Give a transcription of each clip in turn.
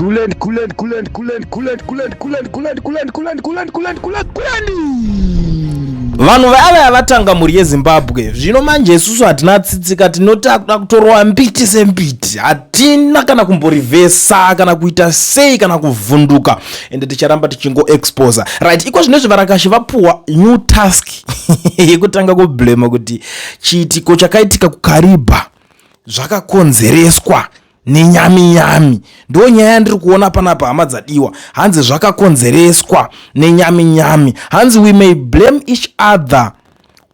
Kulent, kulent, kulent, kulent, kulent, kulent, kulent, kulent, kulent, kulent, kulent, kulent, kulent, kulent. Vanhu vaya vatanga mhuri yeZimbabwe. Zvino manje isusu hatina tsitsika, tinoti akuda kutorwa mbiti sembiti, hatina kana kumborivhesa kana kuita sei kana kuvhunduka, ende ticharamba tichingoexposa. Right, iko zvinezvi varakashi vapuwa new task yekutanga kublema kuti chiitiko chakaitika kuKaribha zvakakonzereswa nenyaminyami. Ndo nyaya yandiri kuona panapa, hama dzadiwa. Hanzi zvakakonzereswa nenyaminyami. Hanzi, "We may blame each other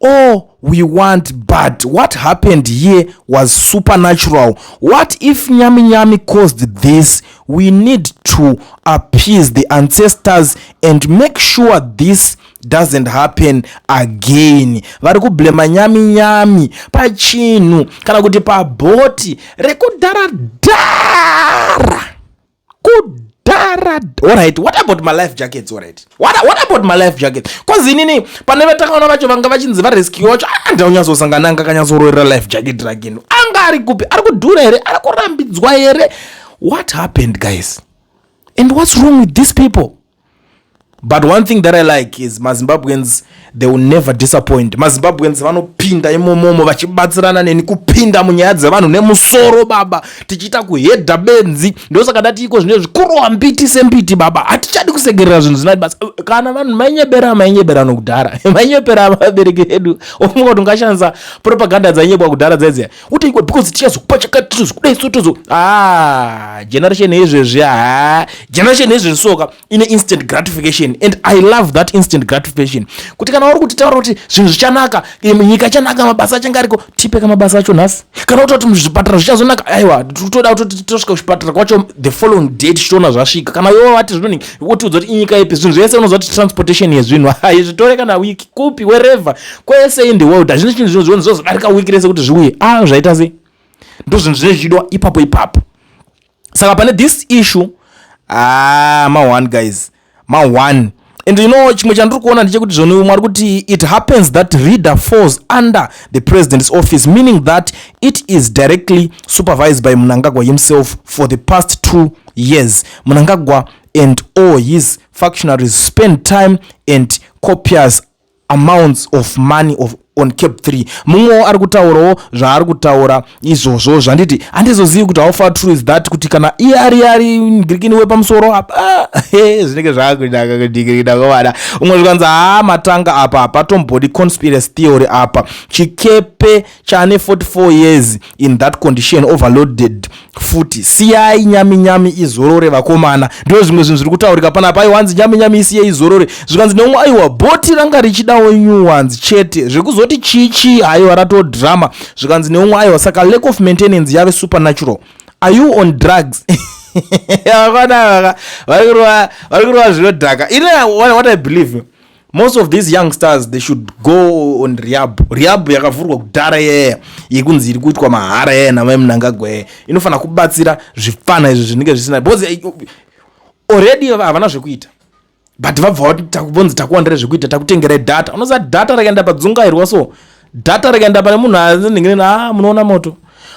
all we want, but what happened here was supernatural. What if nyaminyami caused this? We need to appease the ancestors and make sure this doesn't happen again." Vari kublema nyaminyami pachinhu kana kuti pabhoti rekudharadhara kudhara. Alright, what about my life jackets? Alright, what about my life jacket? 'Cause inini pane vatakaona vacho vanga vachinzi varescue vacho, andaunyazosangana anga akanyatsoroorera life jacket rakeno. Anga ari kupi? Ari kudhura here? Ari kurambidzwa here? What happened, guys, and what's wrong with these people? But one thing that I like is maZimbabweans, they will never disappoint. MaZimbabweans vanopinda imomomo vachibatsirana neni kupinda munyaya dzevanhu nemusoro baba, tichiita kuhedha benzi. Ndosaka ndati iko zvinezvi kurowa mbiti sembiti baba, hatichadi kusegerera zvinhu zvisina basa. Kana vanhu mainyebera, mainyeberano kudhara, mainyepera vabereki vedu. Ofunga kuti ungashandisa propaganda dzainyebwa kudhara dzaidziya kuti ikwe because tichazokupa chakati, tozokudai so tozo. Ah, generation yezvezvi, ha, generation yezvezvi soka ine instant gratification, and I love that instant gratification, kuti kana uri kutitaura kuti zvinhu zvichanaka, nyika ichanaka, mabasa achange ariko, tipe kamabasa acho nhasi. Kana kuti kuti muzvipatara zvichazonaka, aiwa, toda kutoti tosvika kuchipatara kwacho the following day tichitoona zvasvika. Kana iwe wati zvinoni, wotiudza kuti inyika ipi, zvinhu zvese unoziva kuti transportation yezvinhu haizvitore kana wiki kupi, wherever, kwese in the world. Hazvina chinhu zvinhu zvizodarika wiki rese kuti zviuye. Ah, zvaita sei? Ndo zvinhu zvinenge zvichidiwa ipapo ipapo. Saka pane this issue, ah, ma1 guys, ma1. And you know, chimwe chandiri kuona ndechekuti zvoni mwari kuti it happens that RIDA falls under the president's office, meaning that it is directly supervised by Mnangagwa himself. For the past 2 years, Mnangagwa and all his functionaries spend time and copious amounts of money on CAB 3. Mumwewo ari kutaurawo zvaari kutaura izvozvo, zvanditi handizozivi kuti how far true is that, kuti kana iye ari ngirikini wepamusoro apa zvinenge zvakunaka kudikirinakomana. Umwe zvikanzi, haa, matanga apa, hapatombodi conspiracy theory apa. Chikepe chane 44 years in that condition, overloaded futi, siyai nyaminyami izorore vakomana. Ndo zvimwe zvinhu zviri kutaurika panapa. Aiwa, hanzi nyaminyami isiye izorore. Zvikanzi neumwe, aiwa, bhoti ranga richidawo new ones chete, zvekuzoti chichi, haiwa, ratodrama. Zvikanzi neumwe, aiwa, saka lack of maintenance yave supernatural? Are you on drugs? Vakomana vari kurova zvinodhaka. Ine what I believe, most of these youngsters, they should go on rehab. Rehab yakavhurwa kudhara yeya yekunzi iri kuitwa mahara yeya namai Mnangagwa yeya, inofanira kubatsira zvifana izvi zvinenge zvisina, because already havana zvekuita, but vabva vonzi takuwandirai zvekuita, takutengerai data. Unoziva data rakaenda padzungairwa, so data rikaenda pane munhu anenge a, munoona moto,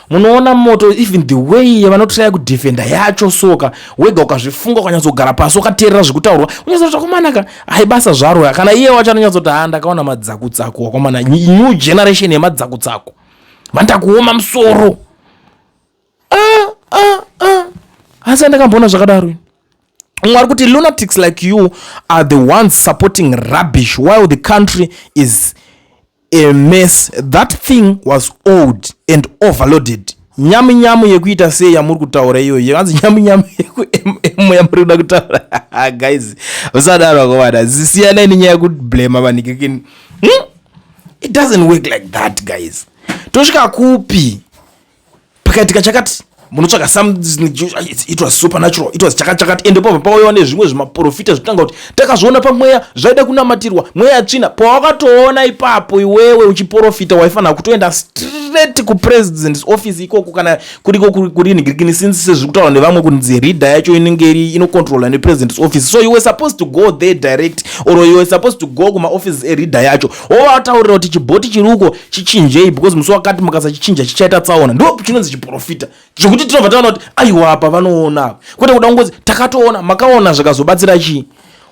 munoona moto. Even the way yavanotraya kudefenda yacho soka, wega ukazvifunga, ukanyatsogara pasi ukateerera zvekutaurwa, unyatsoti akomanaka, hai, basa zvaro. Kana iye wacho anonyatsoti, ha, ndakaona madzakutsaku wakomana, new generation yemadzakutsaku, vandakuoma musoro. Ah, ah, ah. Asi andakamboona zvakadaro. Umwe ari kuti, "Lunatics like you are the ones supporting rubbish while the country is a mess. That thing was old and overloaded. Nyamu nyamu yekuita sei yamuri kutaura iyoyo?" Yanzi nyamu nyamu yekumm yamuri kuda kutaura. Guys, usadaro vakomana, siyanai nenyaya yekublema vanhikikini, It doesn't work like that, guys. Tosvika kupi? Pakaitika chakati, munotsvaga some, it was supernatural, it was chakati chakati, ende pabva pauyawo nezvimwe zvimaprofita zvitanga kuti takazviona pamweya, zvaida kunamatirwa, mweya yatsvina. Pawakatoona ipapo iwewe uchiprofita, waifanira kutoenda straight. Straight kupresident's office ikoko, kana kuriko kuri nigirikini, since sezviri kutaurwa nevamwe kunzi RIDA yacho inenge iri inocontrola nepresident's office. So you were supposed to go there direct, or you were supposed to go kumaoffice eRIDA yacho, wovataurira kuti chibhoti chiri uko chichinjei, because musi wakati mukasachichinja chichaita tsaona. Ndo chinonzi chiprofita zvekuti tinobva taona kuti aiwa, apa vanoona, kwete kuda kungozi takatoona. Makaona zvikazobatsira chii?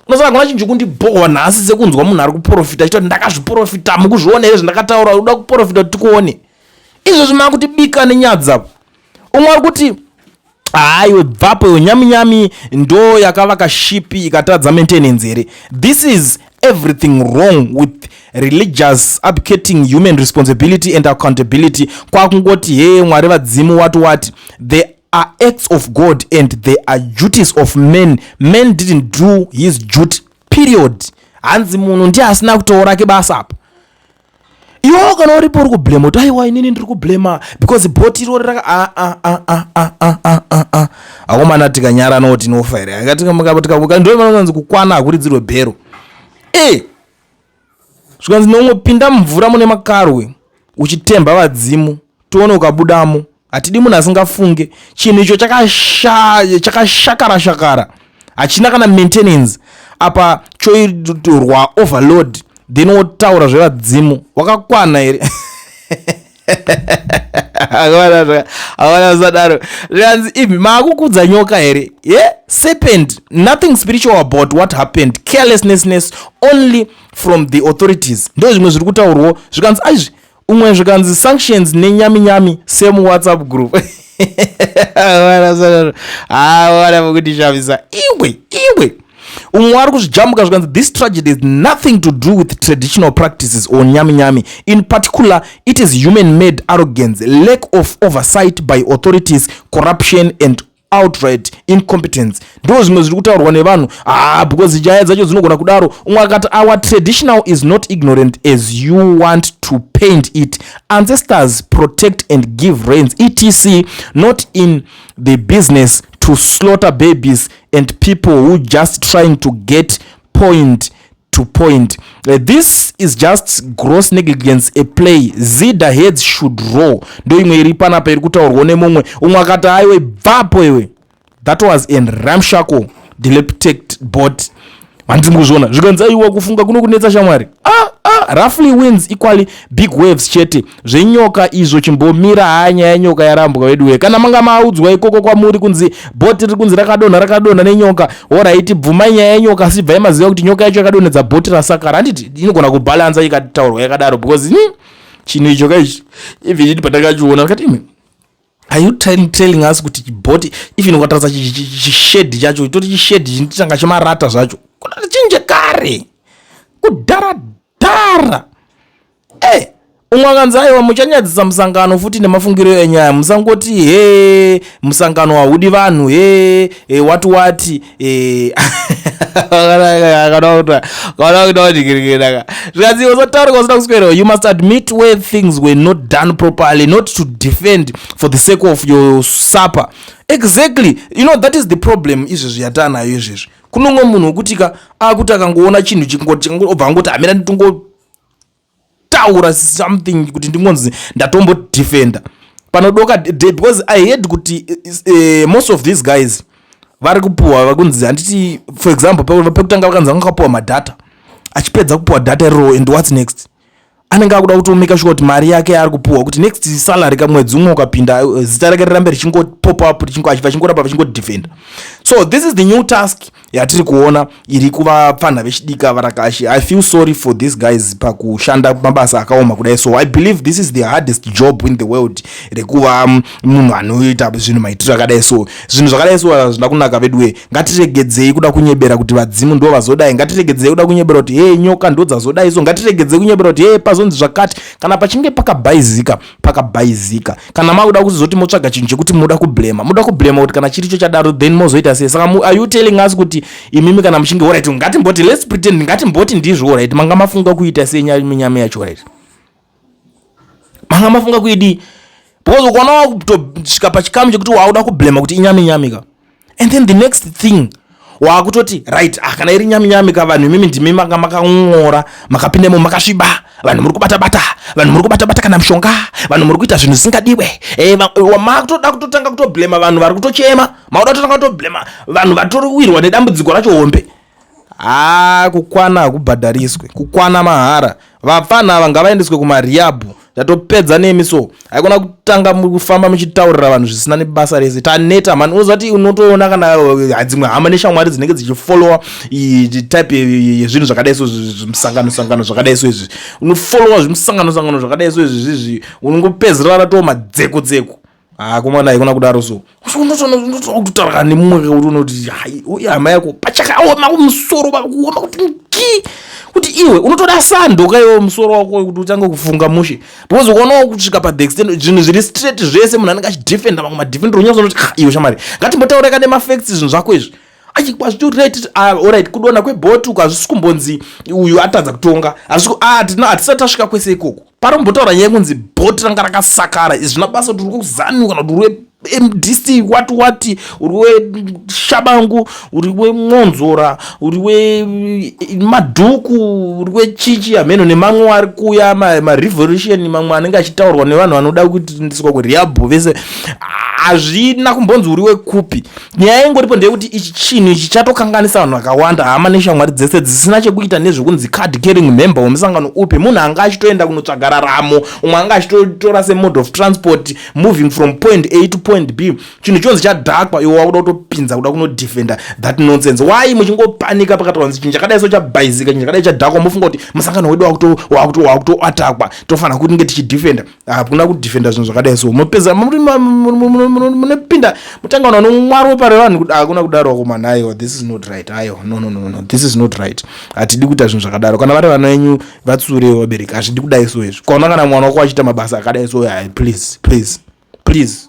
Unosaka kuna chinhu chekundibhohwa nhasi sekunzwa munhu ari kuprofita achitoti, "Ndakazviprofita, mukuzviona here zvandakataura?" Uda kuprofita kuti tikuone izvozvi, makutibika nenyadza. Umwe ari kuti, "Haiwe, bvapo iwe, nyaminyami ndo yakavaka ship ikatadza maintenance here? This is everything wrong with religious abdicating human responsibility and accountability." Kwakungoti he, Mwari, vadzimu, wati wati. There are acts of God and there are duties of men. Men didn't do his duty, period. Hanzi munhu ndiye asina kutoora ke basa apa. Iwewo kana uripo uri kublema kuti aiwa, inini ndiri kublema because bhoti irori raka a akomana, tikanyara no tinofa here? Ndoanzi kukwana hakuridzirwe bhero. E, zvikanzi nomwe, "Pinda mumvura mune makarwe uchitemba vadzimu, tione ukabudamo. Hatidi munhu asingafunge. Chinhu icho chakashakara shakara, hachina kana maintenance apa, choitorwa overload, then wotaura zvevadzimu. Wakakwana here?" Akwana usadaro. Zvikanzi, "Imi maakukudza nyoka here ye serpent? Nothing spiritual about what happened. Carelessness only from the authorities." Ndo zvimwe zviri kutaurwawo. Zvikanzi aizvi umwe, zvikanzi sanctions nenyaminyami, same WhatsApp group. Awana vokundishamisa iwe iwe. Umwe ari kuzvijamuka, zvikanzi, "This tragedy is nothing to do with traditional practices or nyaminyami in particular. It is human made arrogance, lack of oversight by authorities, corruption and outright incompetence." Ndo zvimwe zviri kutaurwa nevanhu. Ah, because nyaya dzacho dzinogona kudaro. Umwe akati, "Our traditional is not ignorant as you want to paint it. Ancestors protect and give rains, etc, not in the business to slaughter babies and people who just trying to get point to point. This is just gross negligence, a play. ZIDA heads should roll." Ndo imwe iri panapa iri kutaurwawo nemumwe. Umwe akati, "Aiwe, bvapo iwe, that was a ramshackle dilapidated boat." Handiri kuzviona. Zvikanzi, "Aiwa, kufunga kuno kunetsa shamwari." Ah, ah, roughly winds equally big waves chete. Zvenyoka izvo chimbomira. Haa, nyaya yenyoka yarambwa weduwe. Kana manga maudzwa ikoko kwamuri kunzi bhoti riri kunzi rakadonha, rakadonha nenyoka, alright, bvumai nyaya yenyoka, asi bvai maziva kuti nyoka yacho yakadonhedza bhoti rasakara. Handiti inogona kubhalansa ikataurwa yakadaro? Because chinhu icho kaichi, even iti patakachiona akati, "Imi, are you telling us kuti chibhoti, even ukatarisa chishedhi chacho, toti chishedhi chinotanga chemarata zvacho, chinje kare kudhara dhara?" E, umwe akanzi, "Aiwa, muchanyadzisa musangano futi nemafungiro enyaya. Musangoti he musangano haudi vanhu, he wati wati." Zvikanzi, "Usataurika usina kuswera. You must admit where things were not done properly, not to defend for the sake of your supper." Exactly, you know, that is the problem izvezvi yataanayo izvezvi. Kunomwe munhu wekuti ka akuti akangoona chinhu chingoti obva angoti, "Hamira, nditongotaura something kuti ndingonzi ndatombodefenda panodoka." Because I heard kuti most of these guys vari kupuhwa, vakunzi, handiti, for example, pekutanga vakanzi vanga madhata. Achipedza kupuhwa data iroro, and what's next? Anenge akuda kutomeka sure kuti mari yake yaari kupuhwa kuti next salary kamwedzi umwe ukapinda, zita rake rirambe richingopop up, vachingoramba vachingodefenda. So this is the new task yatiri kuona iri kuvapfanha vechidika varakashi. I feel sorry for these guys pakushanda mabasa akaoma kudai. So I believe this is the hardest job in the world, rekuva munhu anoita zvinhu maitiro akadai. So zvinhu zvakadai so hazvina kunaka veduwe. Ngatiregedzei kuda kunyebera kuti vadzimu ndo vazodai. Ngatiregedzei kuda kunyebera kuti he nyoka ndo dzazodai. So ngatiregedzei kunyebera kuti he pazonzi zvakati. Kana pachinge pakabhaizika, pakabhaizika. Kana makuda kuzoti motsvaga chinhu chekuti muda kublema, muda kublema kuti kana chiricho chadaro, then mozoita sei? Saka are you telling us kuti imimi kana muchinge, alright, ngatimboti, let's pretend, ngatimboti ndizvo, alright, manga mafunga kuita sei minyama yacho? Alright, manga mafunga kuidii? Because ukaona wakutosvika pachikamu chekuti wakuda kublema kuti inyaminyami ka, and then the next thing waakutoti, right, ah, kana iri nyaminyami ka, vanhu imimi ndimi manga makang'ora, makapindemo makasviba. Vanhu muri kubata bata, vanhu muri kubata bata kana mushonga, vanhu muri kuita zvinhu zvisingadiwe. Makutoda kutotanga kutoblema vanhu vari kutochema, makuda kutotanga kutoblema vanhu vatoriwirwa nedambudziko racho hombe. Haa, kukwana hakubhadhariswe, kukwana mahara. Vapfana ava ngavaendeswe kumarehab. Tatopedza nemi, so haikona kutanga kufamba muchitaurira vanhu zvisina nebasa rese. Taneta mani. Unoziva unotoona kana dzimwe hama neshamwari dzinenge dzichifollowa type yezvinhu zvakadai so, zvimusangano sangano zvakadai so izvi. Unofollowa zvimusangano sangano zvakadai so izvi zvizvi, unongopedzerera ratoo madzeko dzeko. Hakomana, haikona kudaro. So unototaura nemumwe kuti unoti, hai, uye hama yako pachakaoma musoro, vakuoma kuti nki, kuti iwe unotoda sando kaiwe musoro wako kuti utange kufunga mushe, because ukaonawo kusvika pa the extent zvinhu zviri straight zvese, munhu anenge achidefenda mamwe madefender, unyatsonoti, "Ah, iwe shamwari, ngatimbotaura ka nemafacts zvinhu zvako izvi." Achikwa zvitorate. Alright, kudonha kwebhoti uku hazvisi kumbonzi uyu atadza kutonga. Hatisati tasvika kwese ikoko. Parombotaura nyaya yekunzi bhoti ranga rakasakara, izvi zvina basa kuti uri kuZANU kana kuti uri weMDC, wati wati, uri weShabangu, uri weMwonzora, uri weMadhuku, uri wechichi, hameno nemamwe ari kuuya marevolution, mamwe anenge achitaurwa nevanhu vanoda kuendeswa kurehab vese. Hazvina kumbonzi uri wekupi. Nyaya ingoripo ndeyekuti ichi chinhu ichi chatokanganisa vanhu vakawanda, hama neshamwari dzese dzisina chekuita nezvekunzi card carrying member wemusangano upi. Munhu anga achitoenda kunotsvaga raramo, umwe anga achitotora semode of transport moving from point A to point B. Chinhu chonzi chadhakwa, iwe wakuda kutopinza kuda kunodefenda that nonsense. Why muchingopanika pakataura kunzi chinhu chakadai so chabhaizika, chinhu chakadai chadhakwa, mofunga kuti musangano wedu wakutoatakwa, tofanira kunge tichidefenda? Hakuna kudefenda zvinhu zvakadai so. Mopedza munopinda mutangana nomwaropa revanhu. Hakuna kudaro wakomana. Aiwa, this is not right. Aiwa, no, no, no, no, this is not right. Hatidi kuita zvinhu zvakadaro. Kana vari vana venyu, vatsurewo vabereki. Hazvidi kudai so izvi. Ukaona kana mwana wako achiita mabasa akadai so, hai, please, please, please.